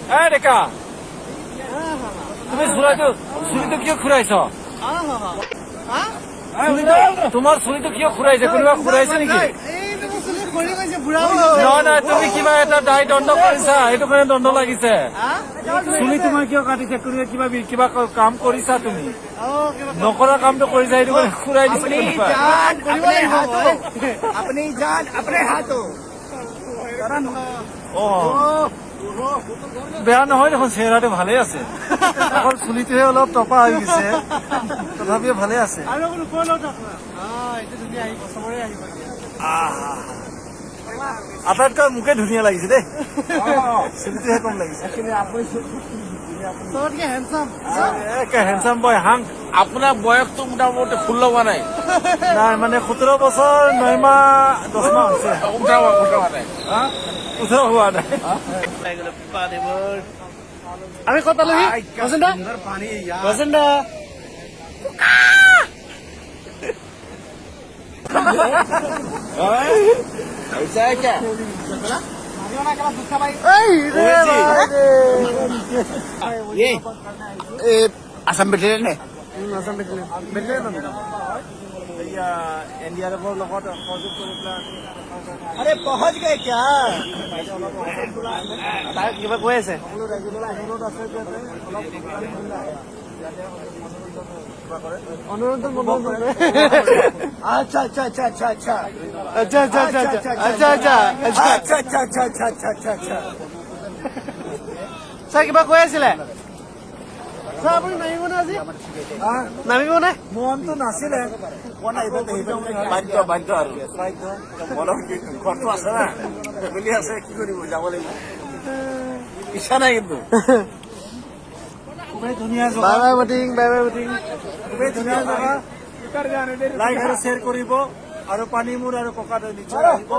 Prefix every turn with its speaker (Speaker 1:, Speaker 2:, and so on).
Speaker 1: এই ডেকা, তুমি চুলিটো কিয় খুৰাইছ? তোমাৰ চুলিটো কিয় খুৰাইছে? কোনোবা খুৰাইছে নেকি? নহয় নহয়, তুমি কিবা এটা দায় দণ্ড কৰিছা, সেইটো কাৰণে দণ্ড লাগিছে। চুলি তোমাৰ কিয় কাটিছে? কোনোবা কিবা কিবা কাম কৰিছা, তুমি নকৰা কামটো কৰিছা, সেইটো কাৰণে খুৰাই দিছে কোনোবাই।
Speaker 2: अपनी जान अपने हाथों।
Speaker 1: অ, বেয়া নহয় দেখোন, চেহেৰাটো ভালেই আছে। অকল চুলিটোহে অলপ টপা হৈ গৈছে, তথাপিও ভালে আছে।
Speaker 3: আৰু অকণ ওপৰলৈ উঠক না। এইটো ধুনীয়া আহিব, চবৰে আহিব এতিয়া।
Speaker 1: আহা। আটাইতকৈ মোকে ধুনীয়া লাগিছে দেই, চুলিটোহে কম লাগিছে।
Speaker 3: চবতকে হেণ্ডচাম।
Speaker 1: একে হেণ্ডচাম বয় হাং।
Speaker 4: আপোনাৰ বয়সটো মোটামুটি 16 হোৱা নাই?
Speaker 1: নাই, মানে 17 বছৰ 9 মাহ 10 মাহ হৈছে।
Speaker 4: 18 হোৱা নাই?
Speaker 1: 18 হোৱা নাই।
Speaker 3: আমি ক'ত পালোহি, ৰচেন দা? ৰচেন দা। এই ৰে ভাই ৰে।
Speaker 2: এই আসাম বেটেলিয়ন নে?
Speaker 3: Assam battalion, battalion.
Speaker 1: এয়া এন ডি আৰ এফৰ লগত সহযোগ কৰি পেলাই আমি
Speaker 2: अरे, पहुंच गए क्या?
Speaker 3: তাই কিবা কৈ আছে।
Speaker 1: সকলো ৰাইজলৈ অনুৰোধ আছে যে অলপ ইয়াতে কিবা কৰে।
Speaker 3: অনুৰোধ মনোৰঞ্জন।
Speaker 2: अच्छा अच्छा अच्छा अच्छा अच्छा।
Speaker 3: আচ্ছা আচ্ছা আচ্ছা আচ্ছা আচ্ছা আচ্ছা।
Speaker 2: अच्छा अच्छा अच्छा अच्छा अच्छा अच्छा अच्छा।
Speaker 3: ছাৰ, কিবা কৈ আছিলে ছাৰ। আপুনি নামিব নে আজি? নামিব নে?
Speaker 1: মনটো নাছিলে।
Speaker 4: বাধ্য, বাধ্য আৰু মনৰ ঘৰটো আছে না, ফেমিলি আছে, কি কৰিব, যাব লাগিব। ইচ্ছা নাই কিন্তু।
Speaker 1: খুবেই ধুনীয়া জেগা।
Speaker 3: Bye bye boating, bye bye boating.
Speaker 1: খুবেই ধুনীয়া জেগা। লাইক আৰু শ্বেয়াৰ কৰিব আৰু পানী মোৰ আৰু ককা নিশ্চয় আহিব।